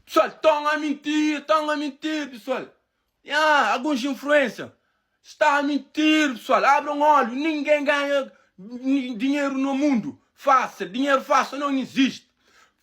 Pessoal, tão a mentir, tão a mentir, pessoal. Ya, alguns influencer está a mentir, pessoal. Abram olho, ninguém ganha dinheiro no mundo fácil. Dinheiro fácil não existe.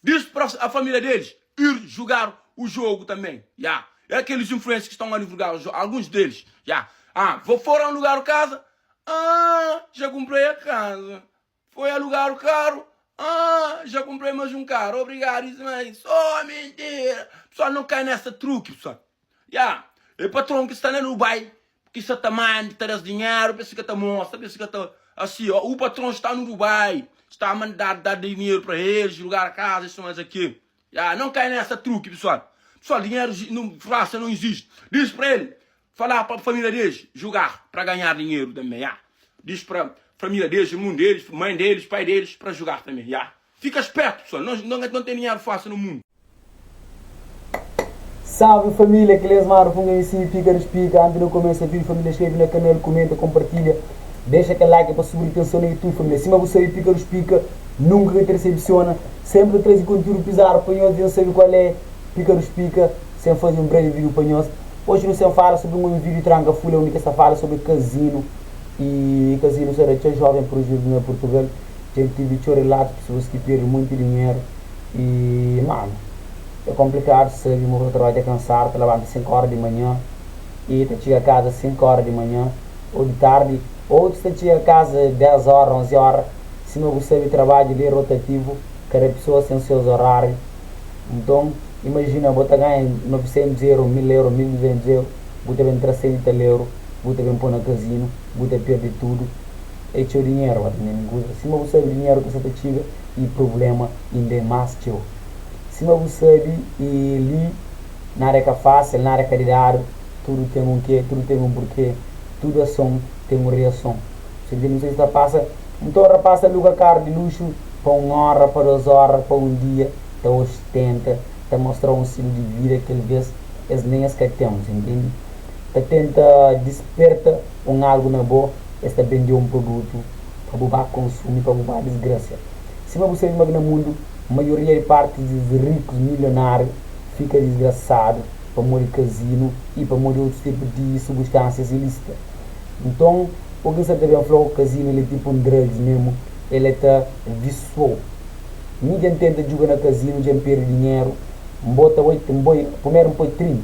Diz para a família deles ir jogar o jogo também. Ya. É aqueles influencers que estão a divulgar o jogo, alguns deles. Ya. Ah, vou foram alugar casa. Ah, já comprei a casa. Foi alugar o carro. Ah, já comprei mais um carro. Obrigado, Ismael. Só mentira. Pessoal, não cai nessa truque, pessoal. Ya. É patrão que está lá no Dubai, que está tamanho, está dinheiro, pensa que está mostra, pensa que está assim, ó. O patrão está no Dubai, está a mandar dar dinheiro para eles, alugar a casa, isso mais aqui. Ya, não cai nessa truque, pessoal. Pessoal, dinheiro não, fácil não existe. Diz para ele, falar para a família deles, jogar para ganhar dinheiro também, ya. Diz para a família deles, irmão deles, mãe deles, pai deles, para jogar também, ya. Fica esperto, pessoal. Não, não, não tem dinheiro fácil no mundo. Salve, família, que Lesmar Funga MC, Pica dos Pica. Antes de começar o vídeo, família, inscreve no canal, comenta, compartilha, deixa aquele like para subir atenção no YouTube, família. Cima você Pica dos Pica, nunca te decepciona, sempre traz conteúdo bizarro para nós, não sabe qual é, Pica dos Pica, sem fazer um breve vídeo para nós. Hoje não se fala sobre um vídeo tranca fulha, onde que se fala sobre casino e casino será que jovem por na Portugal. Tem tive relatos de pessoas que perdem muito dinheiro e, mano, é complicado, sabe? O meu trabalho é cansado, te levanta 5 horas de manhã e te chega a casa 5 horas de manhã ou de tarde, ou te chega a casa 10 horas, 11 horas. Se não você trabalho ali é rotativo, cada pessoa tem seus horários. Então, imagina, você ganha 900 euros, 1000 euros, 1200 euros, você vem 300 euros, você vem pôr no casino, você perde tudo. É seu dinheiro, você tem. Se não você dinheiro que você te chega e problema ainda é mais teu. Se não você sabe, e ali nada é que é fácil, nada é que é dado, tudo tem um quê, tudo tem um porquê, tudo ação tem uma reação. Você não sei se está passa, então o rapaz aluga carro de luxo para uma hora, para 2 horas, para um dia, está ostenta, está mostrar um estilo de vida que às vezes eles nem as que temos, entende? Está tenta desperta um algo na boa, está vender um produto para bobar consumir, para bobar desgraça. Se você vive no mundo, a maioria de partes dos ricos milionários fica desgraçado para morrer casino e para morrer outros tipos de substâncias ilícitas. Então, o que você deve falar, o casino ele é tipo um drugs mesmo, ele está visual. Ninguém tenta jogar no casino, já perde dinheiro, bota 8, boi, primeiro põe 30,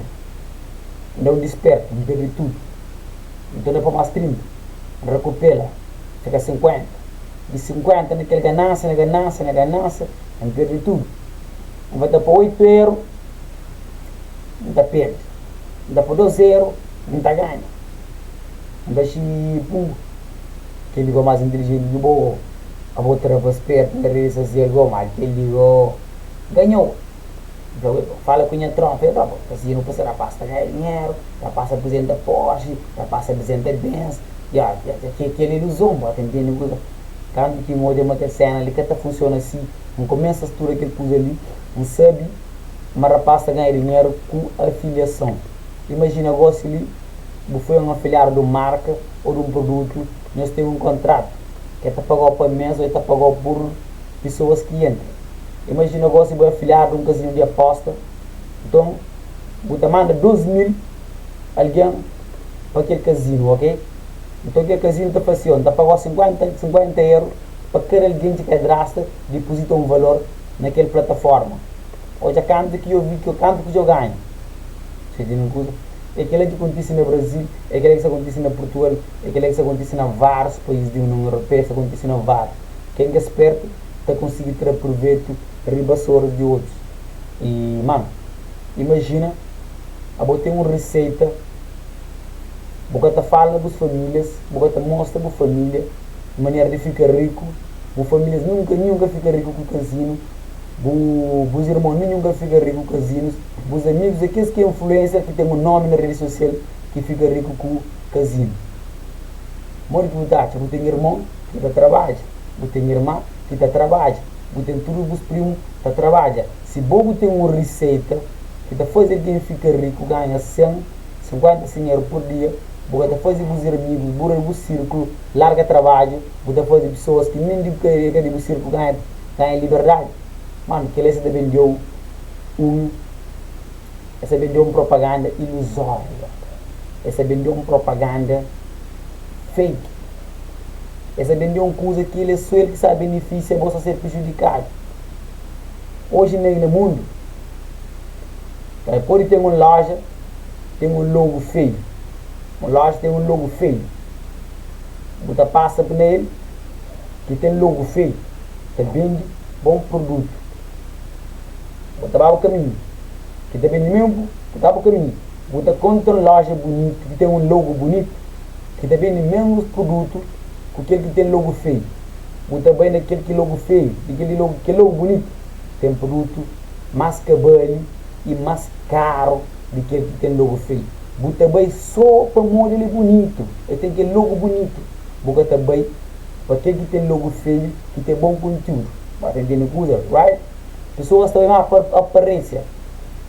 ainda um desperto, não perde tudo. Então depois mais 30, recupera, fica 50. De 50 naquele ganância, na ganância, na ganância, não perde tudo. Vai dar para 8 euros, não tá perde. Dá para 2 euros, não tá ganha. Não tipo, quem ligou mais inteligente que boa, a outra para esperto na rede social, igual, mas quem ligou, ganhou. Então, fala com a trompa, eu assim, não passa, rapaz, tá ganhando dinheiro, rapaz apresenta Porsche, rapaz apresenta Benz, ya, que aquele ilusão, bota, entende? Tanto que uma uma cena ali que até funciona assim, não começa a estrutura que ele pôs ali, não sabe, mas rapaz tá ganhando dinheiro com afiliação. Imagina agora se ele foi um afiliado de uma marca ou de um produto, nós temos um contrato que é para pagar por mês ou é para pagar por pessoas que entram. Imagina agora se você é afiliado de um casino de aposta, então você manda 12 mil alguém para aquele casino, ok? Então aquele casino está fazendo, está pagando 50, 50 euros para cada alguém que cadrasta deposita um valor naquela plataforma. Hoje a canto que eu vi que eu canto que eu ganho. Você entende uma coisa? É aquilo que acontece no Brasil, é aquilo que acontece na Portugal, é aquilo que acontece em vários países da União Europeia, isso acontece em vários. Quem é esperto está conseguindo ter proveito riba de outros. E, mano, imagina, a botar uma receita, você fala com as famílias, você mostra para a família maneira de ficar rico, as famílias nunca, nunca fica rico com casino, os irmãos nunca ficam rico com casinos, os amigos, aqueles que é influencer, que tem um nome na rede social, que fica rico com casino. Moro que você acha, você tem irmão que está trabalha, você tem irmã que está trabalha, você tem todos os primos que está trabalha. Se você tem uma receita que está fazendo alguém ficar rico, ganha 100, 50, 100 euros por dia, você está fazendo os amigos, você o círculo, larga trabalho, você está fazendo pessoas que nem de que de círculo ganha, ganha liberdade. Mano, que ele se vendeu um. Es ta bende un propaganda iluzória. Es ta bende un propaganda fake. Es ta bende un kuza ki el é sô el ki sta benefisia, bo sta ser prejudikadu. Oji na na mundu, pode ten un loja ten un logu feiu. Un loja ten un logu feiu. Bu ta pasa na el ki ten logu feiu, ta bende bon produtu. Bu ta ba bu kaminhu, ki ta bende mesmu, bu ta ba bu kaminhu, bu ta kontra un loja bunitu ki ten un logu bunitu, ki ta bende mesmu produtu ku kel ki ten logu feiu. Bu ta bai na kel ki logu feiu, di kel di logu, kel logu bunitu ten produtu más ka bali i más karu di kel ki ten logu feiu. Bu ta bai sô pamodi el é bunitu, el ten kel logu bunitu. Bu ka ta bai pa kel ki ten logu feiu ki ten bon kontiúdu. Bu ta ntende kuza, right? Pesoas ta bai más pa aparênsia.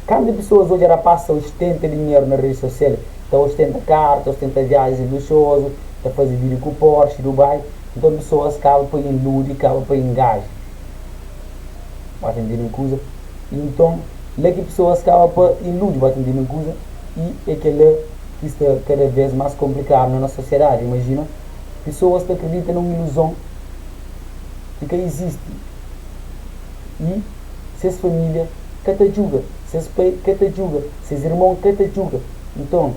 Kantu pesoas odja rapás ta ostenta dinheru na redi sosial, ta ostenta karu, ta ostenta viajens luxozu, ta faze vídiu ku Porsche, Dubai, nton pesoas kaba pa iludi, kaba pa ingaja. Bu ta ntende kuza? Nton, la ki pesoas kaba pa iludi, bu ta ntende kuza? I é kel-la ki sta kada vês más konplikadu na nos sosiadadi. Imajina, pesoas ta kridita na un iluzon ki ka izisti i ses família ka ta djuda, ses pai ka ta djuda, ses irmon ka ta djuda. Nton,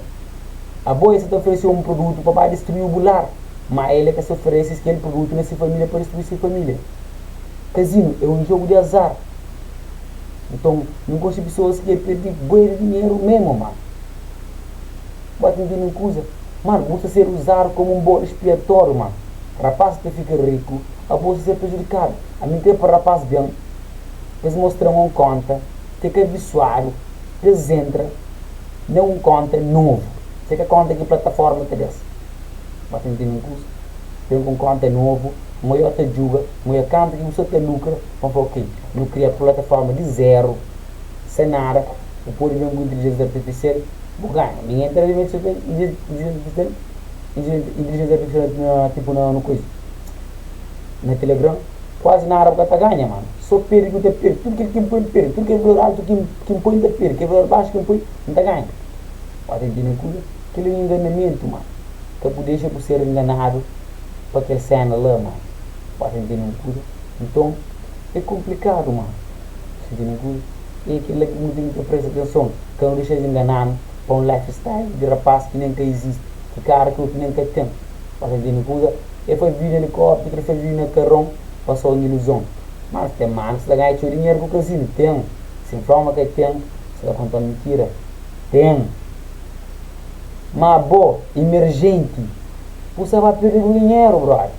abo es sa ta oferese-u un produtu pa ba distrui-u bu lar, má el é ka sa oferese kel produtu na se família pa distrui se família. Kazinu é un jogu di azar. Nton, nu gosta di pesoas ki perde bué di dinheru memu, mano. Ba ta ntende un kuza? Mano, bu sta ser uzadu komu un bode expiatóriu, mano. Rapaz ta fika riku, abo sta ser prejudikadu. Ami N kre pa rapaz ben, pa es mostra-m un kónta ki é ka visuadu, pa es entra na un kónta novu. Se ka kónta ki plataforma ta da-s. Ba ta ntende un kuza? Ben ku un kónta novu, N oió ta djuga, N oió kantu ki bu sta ta lukra, pa N fla, ok, nu kria plataforma di zeru, sen nada, bu pode ben ku intelijénsia artifisial, bu ganha. Mi N entra na intelijénsia artifisial na tipu na no koisa, na telegram, kuazi nada bu ka ta ganha, mano. So perde ki bu ta perde, tudu kel ki N poi N perde, tudu kel valor altu ki N poi N ta perde, kel valor baxu ki N poi N ta ganha. Ba ta ntende kuza? Kel é un enganamentu, mano. Ka bu dexa bu ser enganadu pa kel sena la, mano. Ba ta ntende kuza? Nton, é konplikadu, mano. Ba ta ntende kuza? É kel-la ki nu ten ki presta atenson, ka nu dexa es ingana-nu pa un lifestyle di rapás ki nen ka izisti, ki kara ki otu nen ka ten. Ba ta ntende kuza? E fa vive na elikópteru, e fa vive na karon, pa sô un iluzon. Mas ten manu ki ta ganha txeu dinheru ku kazinu? Ten. Si N fla-u ma ka ten, N sta ta konta-u mintira. Ten. Ma bo, imerjenti, bu sta ba perde bu dinheru, brother.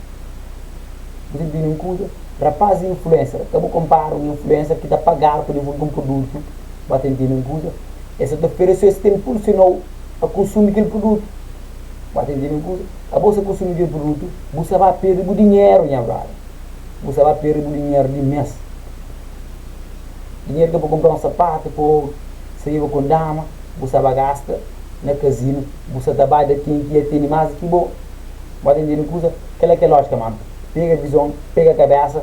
Bu ta ntende un kuza? Rapaz di influencer, ka bu konpara un influencer ki ta pagadu pa divulga un produtu, ba ta ntende un kuza? Es sa ta oferese-u, es ta inpulsiona-u pa konsumi kel produtu. Ba ta ntende un kuza? Abo sa konsumi kel produtu, bu sta ba perde bu dinheru, nha brother. Bu sta ba perde bu dinheru di mes. Dinheru ki é pa kunpra un sapatu, pa saiba ku un dama, bu sta ba gasta na kazinu, bu sta ta ba da ken ki ya tene más di ki bo. Ba ta ntende kuza? Kela ki é lójika, mano. Pega vizon, pega kabésa,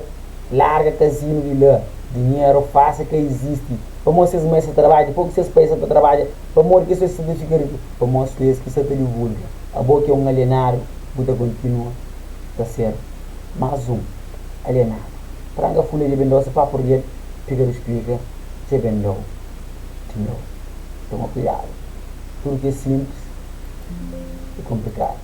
larga kazinu di la. Dinheru fásil ka izisti. Pamodi ses mai sta trabadja, pamodi ki ses pai sta ta trabadja, pamodi ki es sta ta fika riku? Pamodi su es ki sta ta divulga. Abo ki é un alienadu, bu ta kontinua ta ser más un alienadu. Tranka fulha dja ben dau se papu rial, pika dus pika dja ben dau di nou. Toma kuidadu, tudu ki é sinplis é konplikadu.